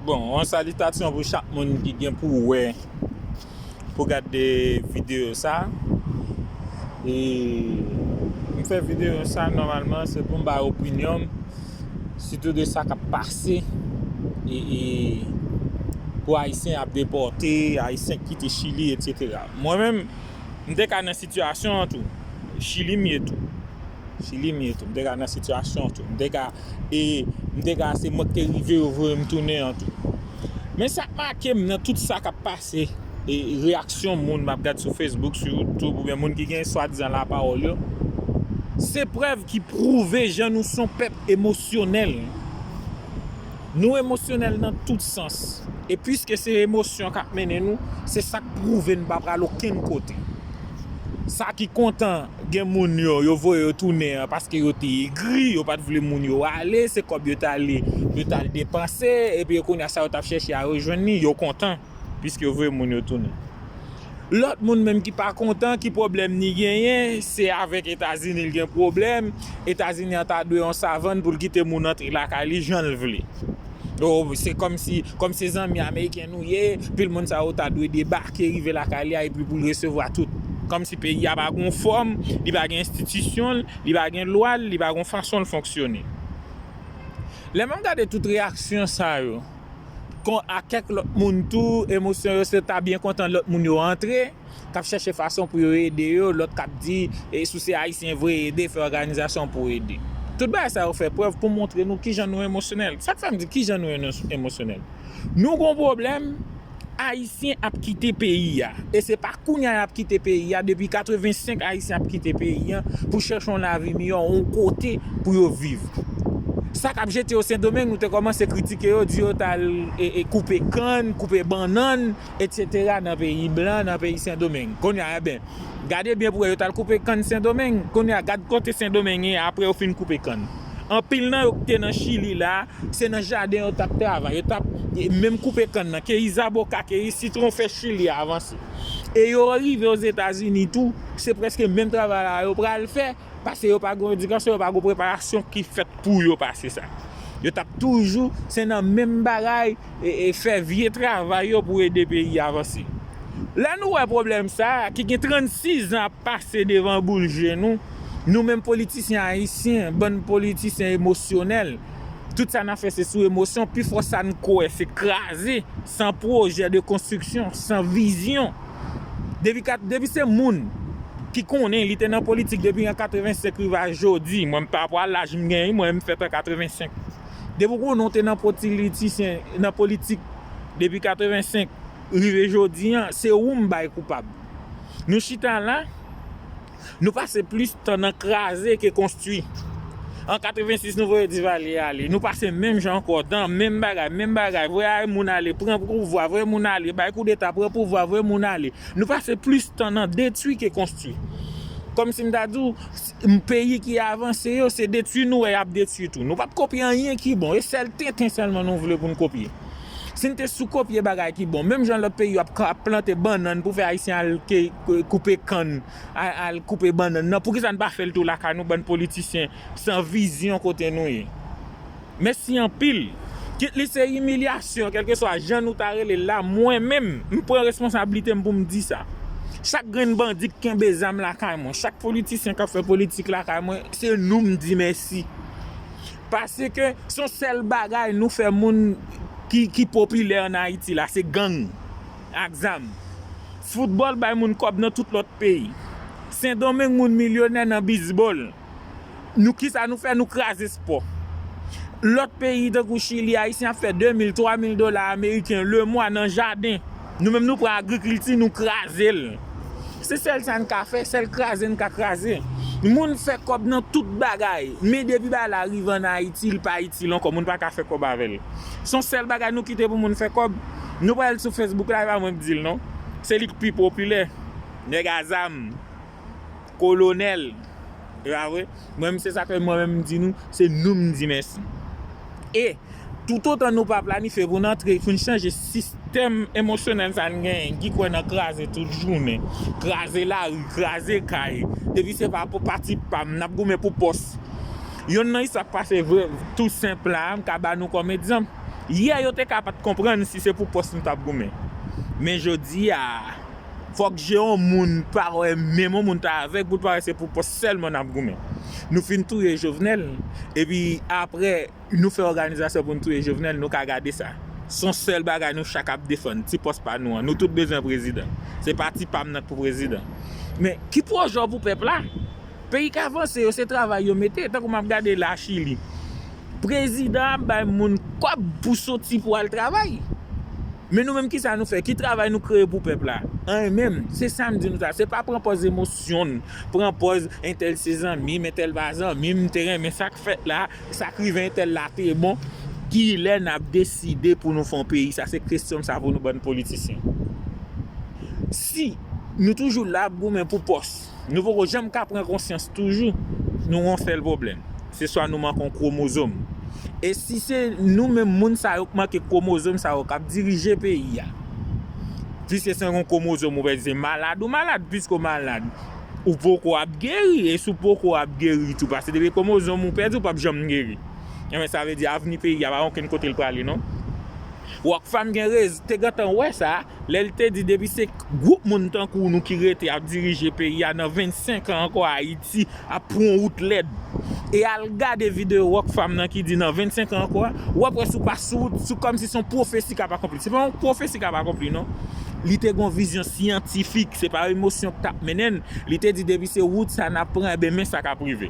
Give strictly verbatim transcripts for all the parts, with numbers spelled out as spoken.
Bon, yon salitasyon pou chak moun ki gen pou wè, pou gade videyo sa. E m fè videyo sa nòmalman se pou m bay opinyon m, sitou de sa k ap pase e, e pou Ayisyen ap depòte, Ayisyen k kite Chili, etsetera. Mwen menm, m te ka nan sitiyasyon an tou. Chili m ye tou. Chili m ye tou. M te ka nan sitiyasyon tou. M te ka, e, m te ka, se mwen ki te rive yo voye m tounen an tou. Men sa k make m nan tout sa k ap pase, e reyaksyon moun m ap gad sou Facebook, sou YouTube, oubyen moun ki gen swadizan lapawòl yo, se prèv ki pwouve jan nou se yon pèp emosyonèl. Nou emosyonèl nan tout sans. E piske se emosyon k ap mennen nou, se sa k pwouve n pa pral okenn kote. Sa ki kontan gen moun yo, yo voye yo tounen an paske yo te egri, yo pa t vle moun yo ale, se kòb yo t ale, yo t al depanse, epi kounye a sa yo t ap chèche a yo jwenn li, yo kontan, piske yo voye moun yo tounen. Lòt moun menm ki pa kontan, ki pwoblèm li genyen, se avèk Etazini l gen pwoblèm, Etazini an ta dwe yon savann pou l kite moun antre lakay li jan l vle. Oh, se kòmsi, kòm se zanmi ameriken nou ye, pil moun sa yo ta dwe debake, rive lakay li a, epi pou l resevwa tout. Kòmsi peyi a pa gon fòm, li pa gen enstitisyon l, li pa gen lwa l, li pa gon fason l fonksyone. Lè m ap gade tout reyaksyon sa yo, kon a kèk lòt moun tou, emosyon yo se ta byen kontan lòt moun yo antre, k ap chèche fason pou yo ede yo, lòt k ap di, e, si w se Ayisyen vre, ede, fè òganizasyon pou w ede. Tout bagay sa yo fè prèv pou montre nou kijan nou emosyonèl. Sa k fè m di kijan nou eno-, emosyonèl. Nou gon pwoblèm, Ayisyen ap kite peyi a. E se pa kounye a y ap kite peyi a, depi katrevensenk Ayisyen ap kite peyi a pou chèche yon lavi miyò, yon kote pou yo viv. Sa k ap jete yo Sendomeng, nou te kòmanse kritike yo, di yo t al, e, e, koupe kann, koupe bannann, etsetera nan peyi blan, nan peyi Sendomeng. Kounye a, enben, gade byen pou wè, yo t al koupe kann Sendomeng. Kounye a, gad kote Sendomeng ye, apre yo fin koupe kann. Anpil nan yo ki te nan Chili la, se nan jaden yo t ap travay. Yo t ap, e, menm koupe kann nan, keyi zaboka, keyi sitwon fè Chili a avanse. E yo rive Ozetazini tou, se prèske menm travay la yo pral fè, paske yo pa gen edikasyon, yo pa gen preparasyon ki fèt pou yo pase sa. Yo t ap toujou, se nan menm bagay, e, e fè vye travay yo pou ede peyi a avanse. Lè nou wè pwoblèm sa a, ki gen trannsis zan ap pase devan boul je nou, nou menm politisyen ayisyen, bann politisyen emosyonèl, tout sa n ap fè se sou emosyon, pifò sa n kwè se kraze, san pwojè de konstriksyon, san vizyon. Depi kat, depi se moun ki konnen li te nan politik depi an katrevensenk rive a jodi, mwen m pa pral laj m genyen, mwen m fèt an katrevensenk. Depi w konnen w te nan politisyen, nan politik depi katrevensenk rive jodi an, se ou m bay koupab. Nou chita la, nou pase plis tan nan kraze ke konstwi. An katrevensis nou voye Divalye ale. Nou pase menm jan ankò, dan menm bagay, menm bagay. Voye moun ale, pran pouvwa, voye moun ale, bay koudeta, pran pouvwa, voye moun ale. Nou pase plis tan nan detwi ke konstwi. Kòmsi m ta di w, s-, m-, peyi ki avanse yo, se detwi nou wè y ap detwi tou. Nou p ap kopye anyen ki bon, e sèl tenten sèlman nou vle pou n kopye. Si n te sou kopye bagay ki bon, menm jan lòt peyi yo ap ka-, ap plante bannann pou fè Ayisyen al ke-, ke-, koupe kann, al, al koupe bannann nan, poukisa n pa fè l tou lakay nou, bann politisyen san vizyon kote nou ye? Mèsi anpil. Kit li se imilyasyon, kèlkeswa jan nou ta rele l la, mwen menm, m pran responsablite m pou m di sa. Chak grenn bandi k kenbe zam lakay mwen, chak politisyen k ap fè politik lakay mwen, se nou m di mèsi. Paske se yon sèl bagay nou fè moun ki, ki popilè ann Ayiti la, se gang ak zam. Foutbòl bay moun kòb nan tout lòt peyi. Sendomeng moun milyonè nan bizbòl. Nou, kisa nou fè? Nou kraze spò. Lòt peyi tankou Chili, Ayisyen ap fè de mil, twa mil dola ameriken lemwa nan jaden. Nou menm nou pran agrikilti, nou kraze l. Se sèl sa n ka fè, sèl kraze n ka kraze. Moun fè kòb nan tout bagay. Men depi bagay la rive ann Ayiti, li pa itil ankò, moun pa ka fè kòb avè l. Se yon sèl bagay nou kite pou moun fè kòb. Nou pral sou Facebook la, e pa mwen k di l non. Se li k pi popilè. Nèg a zam. Kolonèl. E pa vre? Mwen menm se sa k fè mwen menm m di nou, se nou m di mèsi. E toutotan nou pa planifye pou n antre, pou n chanje sistèm emosyonèl sa n genyen, ki kwè nan kraze tout jounen, kraze lari, kraze kay, depi se pa pou pati pa m, n ap goumen pou pòs. Yonn nan istwa k pase vre, tou senp la, m ka ba nou kòm egzanp. Yè, yo te ka pa t konprann si se pou pòs nou t ap goumen. Men jodi a, fòk je yon moun pa wè, menm yon moun ta avèg pou l pa wè se pou pòs sèlman n ap goumen. Nou fin touye Jovenel, epi apre, nou fè òganizasyon pou n touye Jovenel, nou ka gade sa. Se yon sèl bagay nou chak ap defann, ti pòs pa nou an. Nou tout bezwen prezidan. Se pati pa m nan k pou prezidan. Men, ki pwojè w pou pèp la? Peyi ka vanse, yo se travay yo mete. Tankou m ap gade la Chili. Prezidan ap bay moun kòb pou soti pou al travay. Men nou menm, kisa nou fè? Ki travay nou kreye pou pèp la? Anyen menm. Se sa m di nou sa. Se pa pran pòz emosyon n, pran pòz entèl se zanmi m, entèl pa zanmi m, m te renmen sa k fèt la, sa k rive entèl la te bon. Kilè n ap deside pou nou fè yon peyi? Sa se kesyon m sa pou nou bann politisyen. Si nou toujou la ap goumen pou pòs, nou poko janm ka pran konsyans toujou, nou gon sèl pwoblèm. Se swa nou manke yon kwomozòm. E si se nou menm moun sa yo k manke kwomozòm sa yo k ap dirije peyi a, piske se yon kwomozòm ou pèdi, se malad ou malad, piske w malad, ou poko ap geri, e si w poko ap geri tou, paske depi kwomozòm ou pèdi, ou p ap janm geri. Enben, sa vle di avni peyi a pa gen okenn kote l prale, non. Rockfam gen rez-, te gentan wè sa, lè l te di depi se gwoup moun tankou nou ki rete ap dirije peyi a, nan vennsenk an ankò Ayiti ap pran wout lèd. E al gade videyo Rockfam nan ki di nan vennsenk an ankò, w ap wè si w pa sou wout, si w kòmsi se yon pwofesi k ap akonpli. Se pa yon pwofesi k ap akonpli, non. Li te gen yon vizyon syantifik, se pa emosyon k t ap mennen l. Li te di depi se wout sa n ap pran, enben men sa k ap rive.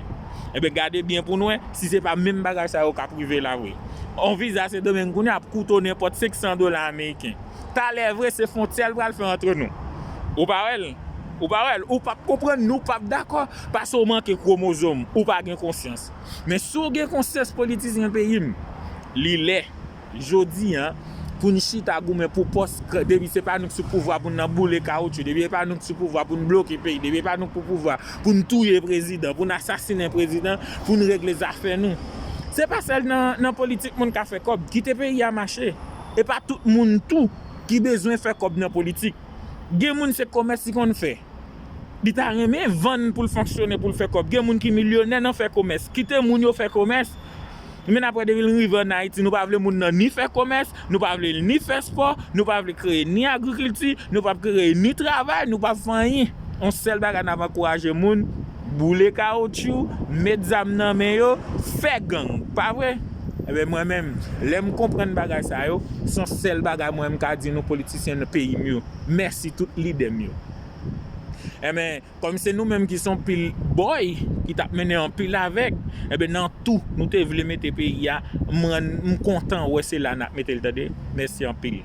Enben gade byen pou n wè si se pa menm bagay sa yo k ap rive la vre. On viza Sendomeng kounye a ap kouto nenpòt senk san dola ameriken. Talè vre se fwontyè l pral fè antre nou. Ou pa wè l? Ou pa wè l? Ou p ap konprann, nou p ap dakò, paske w manke kwomozòm, ou pa gen konsyans. Men si w gen konsyans politisyen peyi m, li lè, jodi a, pou n chita goumen pou pòs, k-, depi se pa nou k sou pouvwa pou n nan boule kawotchou, depi se pa nou k sou pouvwa pou n bloke peyi, depi se pa nou k pou pouvwa pou n touye prezidan, pou n asasinen prezidan, pou n regle zafè nou. Se pa sèl nan, nan politik moun ka fè kòb. Kite peyi a mache. E pa tout moun tou ki bezwen fè kòb nan politik. Gen moun se komès li konn fè. Li ta renmen vann pou l fonksyone, pou l fè kòb. Gen moun ki milyonè nan fè komès. Kite moun yo fè komès. Men apre depi l rive ann Ayiti, nou pa vle moun nan ni fè komès, nou pa vle l ni fè spò, nou pa vle kreye ni agrikilti, nou p ap kreye ni travay, nou p ap fè anyen. Yon sèl bagay n ap ankouraje moun, boule kawotchou, met zam nan men yo, fè gang, pa vre? Enben mwen menm, lè m konprann bagay sa yo, se yon sèl bagay mwen m ka di nou politisyen nan peyi m yo. Mèsi tout lidè m yo. Enben, kòm se nou menm ki se yon pil bòy, ki t ap mennen anpil avèg, enben nan tou, nou te vle mete peyi a, m rann, m kontan wè se la n ap mete l, tande. Mèsi anpil.